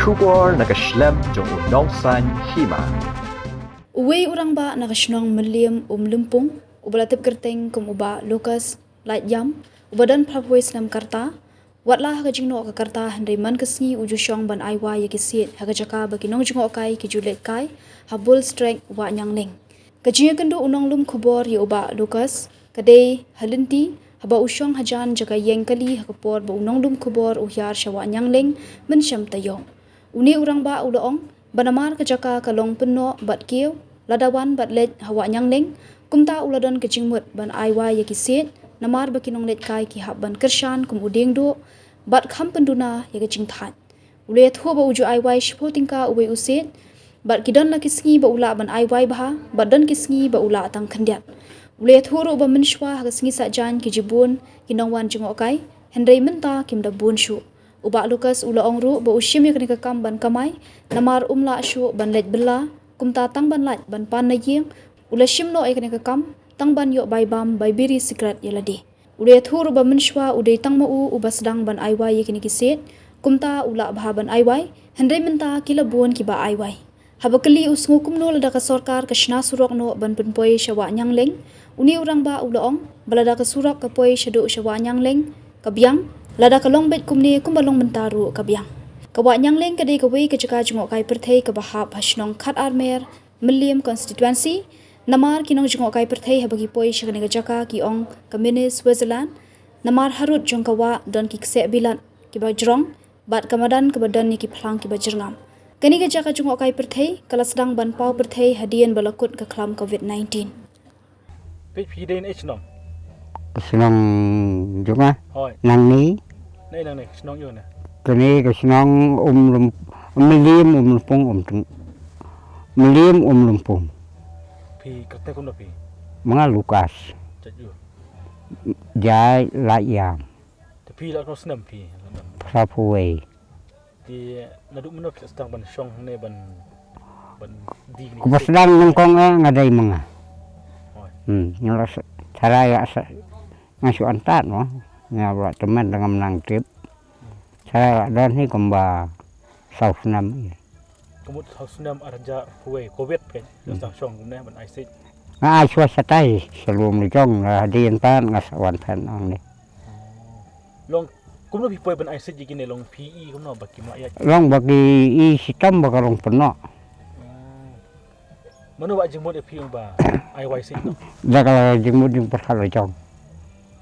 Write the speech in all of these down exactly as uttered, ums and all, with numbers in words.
Khubor na ka shlem jong u Nongsaiñ Hima. Uwei u rangbah na ka shnong Mylliem Umlympung, uba la tip kyrteng kum u Bah Lucas Laitjam, uba don phra phew wei snem ka rta, wat la ha ka jingnoh ka rta hynrei man ka sngi u ju shong ban ai wai ïa ki siej ha ka jaka ba ki nongjngohkai ki ju leit kai ha Bull Track Wah Nyangling. Ka jingïakynduh u nonglum khubor ïa u Bah Lucas ka dei ha lynti haba u shong hajan jaka ïeng kali ha ka por ba u nonglum khubor u hiar sha Wah Nyangling mynshem taïew. Une u rangbah u la ong ba namar ka jaka ka long pynnoh bad kiew, lada wan bad leit ha Wah Nyangling, kumta u la don ka jingmut ban ai wai ïa ki siej, namar ba ki nongleit kai ki hap ban kyrshan kum u dieng duh bad kham pynduna ïa ka jingthait. U la ïathuh ba u ju ai wai shiphew tyngka uwei u siej, bad ki don la ki sngi ba u lah ban ai wai bha, bad don ki sngi ba u lah tang khyndiat. U la ïathuh ruh ba mynshuwa ha ka sngi Saitjaiñ ki ju bun ki nongwan jngohkai, hynrei mynta kim da bun shuh. U Bah Lucas u la ong ruh ba u shim ïa kane ka kam ban kamai, namar um lah shuh ban leit bylla, kumta tang ban lait ban pan na ïing, u la shim noh ïa kane ka kam, tang ban ïoh bai bam, bai biri sikret ïa lade. U la ïathuh ruh ba mynshuwa u dei tang ma u uba sdang ban ai wai ïa kine ki siej, kumta u lah bha ban ai wai, hynrei mynta ki la bun kiba ai wai. Haba kylli u sngew kumno lada ka sorkar ka shna surok noh ban pynpoi sha Wah Nyangling, une u rangbah u la ong ba lada ka surok ka poi shaduh sha Wah Nyangling ka biang, lada ka long beit kumne kumba long mynta ruh ka biang. Ka Wah Nyangling ka dei kawei ka jaka jngohkai pyrthei kaba hap ha shnong Khatarmer, Mylliem constituency, namar ki nongjngohkai pyrthei haba ki poi sha kane ka jaka ki ong ka mini Switzerland, namar harud jong ka wah don ki kseh bilat kiba jrong, bad ka madan kaba don ïa ki phlang kiba jyrngam. Kane ka jaka jngohkai pyrthei ka la sdang ban paw pyrthei hadien ba la kut ka khlam covid nineteen. Phi, phi dei na i shnong? Shnong jong nga. Hoi. Nangne. Nei nangne, shnong ïa na? Kane ka shnong Umlum, Mylliem Umlympung Umtung. Mylliem Umlympung. Phi kyrteng kumno phi? Ma nga Lucas. Jait ïa. Jait Laitjam. Te phi la katno snem phi? Phra phew wei. Te naduh mynno phi sdang ban shong hangne ban, ban die hangne? Kuba sdang nyngkong eh nga dei ma nga. Hoi. Hmm, nga la sa-, tharai la sa-, nga shu antad mo. Nga la tymmen da ngam nang tip. Hmm. Tharai la don hi kumba saw snem. Ka mut saw snem ar hajar arphew wei, covid ka, hmm, sdang shong kumne ban ai siej. Nga ai shuwa shatai, sha lum la jong, la hadien pat nga sa wan pat nangne. Oh. Long kumno phi poi ban ai siej ïa kine, long phi i kumno ba kim lah ïaid? Long ba ki i shitom ba ka long pynnoh. Hmm. Mano ba ai jingmut ïa phi ong ba ai wai siej noh? Da ka jingmut jingpyrkhat la jong.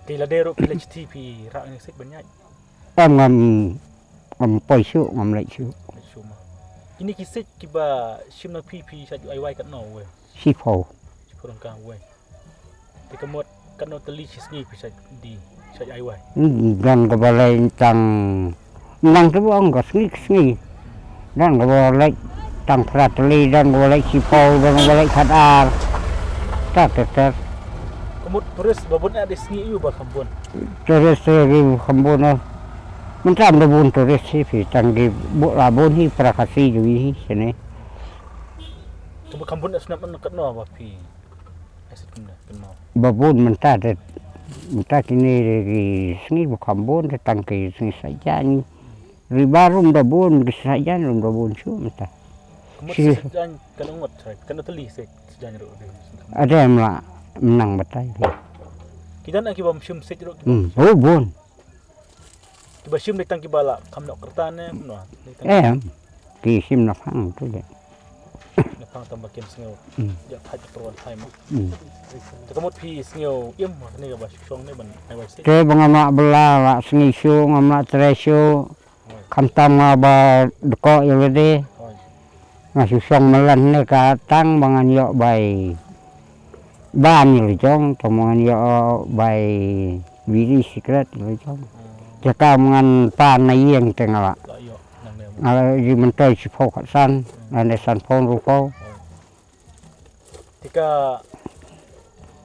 Te lade ruh phi leit shithi phi rah ïa siej ban ïaid? Em, ngam, ngam poi shuh, ngam leit shuh. Leit shuh ma. Kine ki siej kiba shim na phi, phi shait ai wai katno wei? Shiphew. Shiphew tyngka wei. Te ka mut katno tylli shi sngi phi shait die, shait ai wai? Hmm, don kaba leit tang, nang tu ong ka sngi ka sngi. Don kaba leit tang phra tylli, don kaba leit shiphew, don kaba leit khatar. Ter ter ter. Ka mut tourist ba bun eh da sngi ïa u ba kham bun? Tourist te ki kham bun eh. Mynta ym da bun tourist hi phi, tang ki bun la bun hi para Khasi jong ngi hi shane. Te ba kham bun eh snem katno ba phi? Ai siej kumne, kumno? Ba bun mynta te, mynta kine ki sngi ba kham bun te tang ki sngi Saitjaiñ. Ri ba ruh ym da bun, ki Saitjaiñ ruh ym da bun shuh mynta. Ka mut shi Saitjaiñ katno ngut, katno tylli Saitjaiñ ruh? Ade em lah mynta batai. Ki don eh kiba ym shim siej ruh kiba? Hmm, oh, bun. Kiba shim dei tang kiba la kham noh ka rta ne kumno? Dei tang em, ki shim na phang tu je. Na phang tang ba kim sngew. Hmm. Ïa thait ka pyrwan thai mo. Hmm. Te ka mut phi sngew im ha kane kaba shu shong ne ban ai wai siej? Te ba ngam lah bylla, lah sngi shuh, ngam lah trei shuh. Hoi. Khamtam nga ba dkoh ïa lade. Hoi. Nga shu shong mlan ne ka tang ba ngan ïoh bai bam ïa la jong, tang ba ngan ïoh bai biri sikret ïa la jong. Hmm. Te ka ngan pan na ïing te nga lah. Lah ïoh nangne mo. Nga lah ïoh myntoi shiphew khatsan, hmm, lane sanphew hynriewphew. Hoi. Te ka,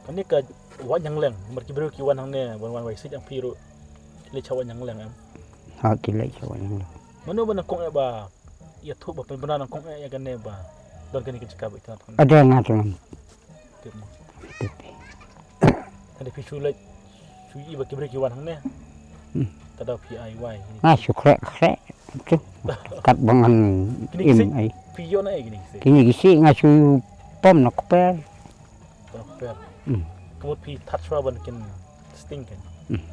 kane ka Wah Nyangling, namar ki briew ki wan hangne ban wan wai siej, ang phi ruh leit sha Wah Nyangling em? Ha, ki leit sha Wah Nyangling. Mano ba nyngkong eh ba ïathuh, ba pynbna nyngkong eh ïa kane ba don kane ka jaka ba itynnad hangne? Ade nga te ngam tip mo. Tip. Hynrei phi shu leit shu ïohi ba ki briew ki wan hangne. Hmm. Te da phi ai wai. Nga shu khreh khreh tu. Kat ba ngan im ai. Phi ïoh na ei kine ki siej? Kine ki siej nga shu pom na kper. Pom na kper. Hmm. Ka mut phi that shuwa ban kin sting kan. Hmm.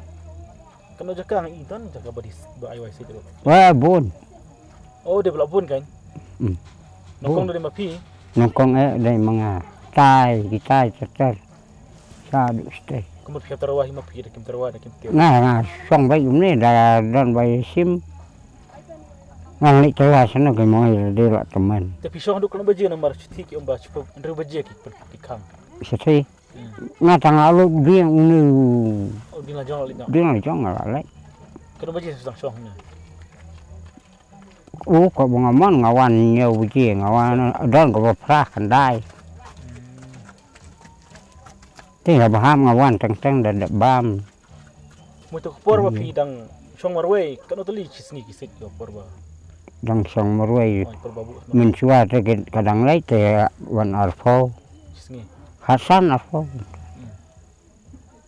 Kan jaka nga i don jaka ba dis ba ai wai siej ruh. Wa bun. Oh, dei ba la bun kan. Hmm. Nyngkong dei ma phi. Nyngkong eh dei ma nga. Tai ki tai ter ter. Sa du stay. Ka mut phi tyrwa hi ma phi da kim tyrwa da kim tyrwa. Nga nga shong bai um ne da don bai sim. Nga ngi tyrwa sano ke mo de la teman. Te phi shong du kano baje namar shithi ki um ba shiphew hynriew baje ki ki khang. Shithi. Hmm. Nga tang alo ding unu. Oh, ding la jong la jong. Ding la jong la le. Kano baje sa shong ne. U ko ba nga mon nga wan hynñiew baje nga wan don ko ba phra khyndai. Hmm. Te nga ba ham nga wan teng teng da da bam. Mo to ka por ba phi dang shong marwei, kano tylli shi sngi ki siej ka por ba. Dang shong marwei. Oh, por ba bu. Mynshuwa te ki- ka dang leit te wan arphew. Shi sngi. Hasan arphew. Hmm.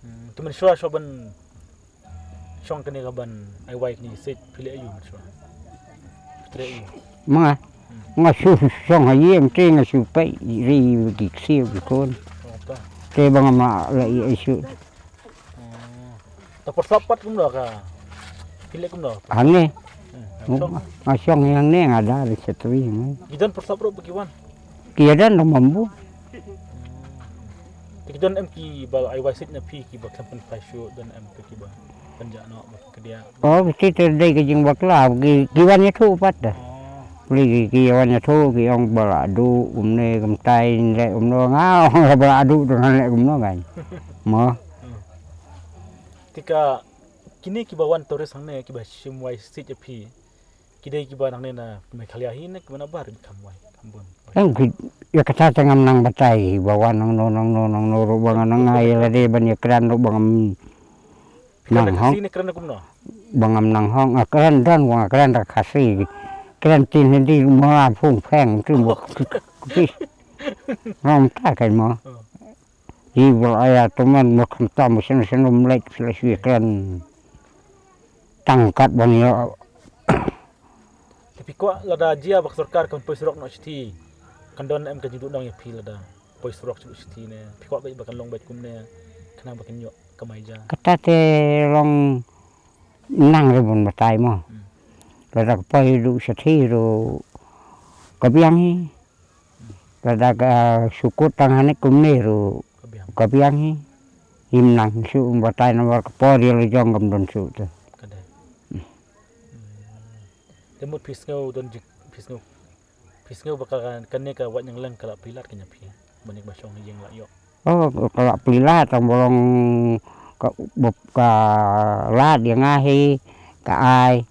Hmm. Te mynshuwa shuwa ban shong kane ka ban ai wai kine ki siej phi leh aïu mynshuwa. Phi treh aïu. Ma nga shu shong ha ïing te nga shu peit ri ki ksiew ki khun. Oh, ta. Te ba nga ma la i ai shu. Oh. Ta por slap pat kumno ka. Phi leh kumno? Hangne. Hmm, shong. Nga shong hangne nga da ri setri hangne. Ki don por slap ruh ba ki wan. Ki ïa don da mambu. Te ki don em ki ba ai wai siej na phi ki ba khlem pynphai shuh, don em ki ba pynjah noh ba ki kdiah. Oh, ki te dei ka jingbakla ki ki wan ïathuh pat da. Oh. Ki ki wan ïathuh ki ong ba la duh kumne kumtai ne kumno nga ong ba la duh tu ngan leh kumno kan. Mo. Hmm. Te ka kine ki ba wan tourist hangne ki ba shim wai siej ïa phi. Ki dei ki ba nangne na Meghalaya hi ne ki ba na bar ki kham wai kham bun. Em ki ïa kata te ngam nang batai ba wan nangno nangno nangno ruh ba nga nang ai lade ban ïa kren ruh ba ngam nang hong. Kren Khasi ne kren kumno? Ba ngam nang hong nga kren don ba nga kren da Khasi. Kren tin Hindi ma phung pheng tu ba. Ngam ta kai mo. Oh. Hi ba aya to man mo kham tam mo shen shen mo mlek sila shu kren. Tang kat ban ïoh. Te phi kwah lada jia ba ka sorkar kan poi surok noh shithi. Kan don em ka jingduh dong ïa phi lada poi surok shu shithi ne. Phi kwah bad ba kan long bad kumne. Khnang ba kan ïoh kamai ja. Kata te long nang re bun batai mo. Hmm. Lada ka poi duh shithi ruh ka biang hi. Lada ka shu kut tang hane kumne ruh ka biang. Ka biang hi. Im nang shu um batai namar ka por ïa la jong kam don shu te. Ka dei. Hmm. Hmm. Te mut phi sngew don jik phi sngew. Phi sngew ba ka kane ka wat nyngkong ka la pli lad ka ïa phi. Ba nik ba shong ïing la ïoh. Oh, ka la pli lad tang ba long ka bup ka lad ïa nga hi ka ai.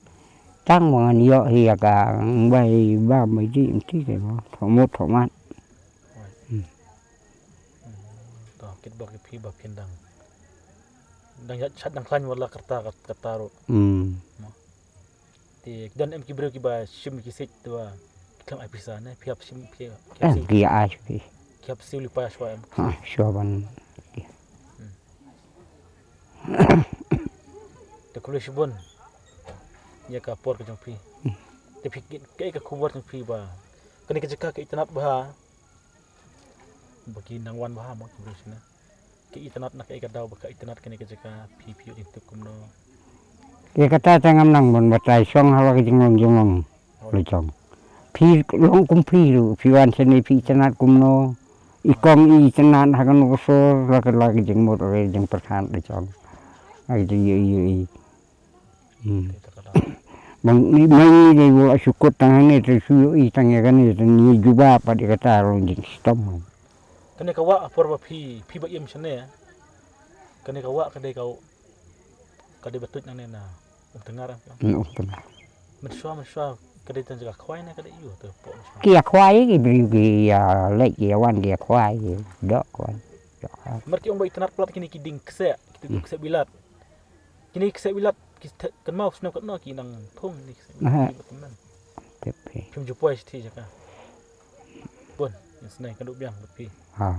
Tang ba ngan ïoh hi ïa ka bai ba mai di mti te mo. Thomot thomat. Oi. Hmm. Hmm. To kit ba ki phi ba phin dang. Dang ïa chat dang khlaiñ wala kata kata ruh. Hmm. Mo. Te ki don em ki briew ki ba shim ki siej te ba ki khlem ai pisa ne phi hap shim phi hap. Em siew. Ki ai phi. Ki hap siew lypa shwa em. Ha, shwa ban. Hmm. Te khublei shibun ïa ka por ka jong phi. Hmm. Te phi ki- kaei ka khubor jong phi ba kane ka jaka ka itynnad bha. Ba ki nang wan bha mo ki briew shane. Ka itynnad na kaei ka daw ba ka itynnad kane ka jaka phi phi ïoh jingtip kumno? Ïa kata te ngam nang ban batai shong ha la ka jinglong jinglong. Oi. La jong. Phi long kum phi ruh phi wan shane phi itynnad kumno? I kong i itynnad ha kano ka sur la ka la ka jingmut la ka jingpyrkhat la jong. La ka jingïohi ïohi. Hmm. Bang i mai ni dei ba shu kut tang hangne te shu ïohi tang ïa kane te ni jubab pat ïa kata long jingshitom. Kane ka wah ha por ba phi phi ba im shane. Kane ka wah ka dei ka ka dei ba tuid nangne na Umtyngar em. Hmm, Umtyngar. Mynshuwa mynshuwa ka dei tang jaka khwai ne ka dei ïu te pok mynshuwa. Ki ïa khwai ki briew ki ïa leit ki ïa wan ki ïa khwai ki doh khwai. Doh khwai. Mar ki ong ba itynnad palat kine ki dieng kseh ki dieng kseh bilat. Kine ki kseh bilat ki kynmaw snem katno ki nang thung kine ki kseh bilat. Tip phi. Phim ju poi shithi jaka. Bun, ïa snei ka duh biang bad phi. Ha.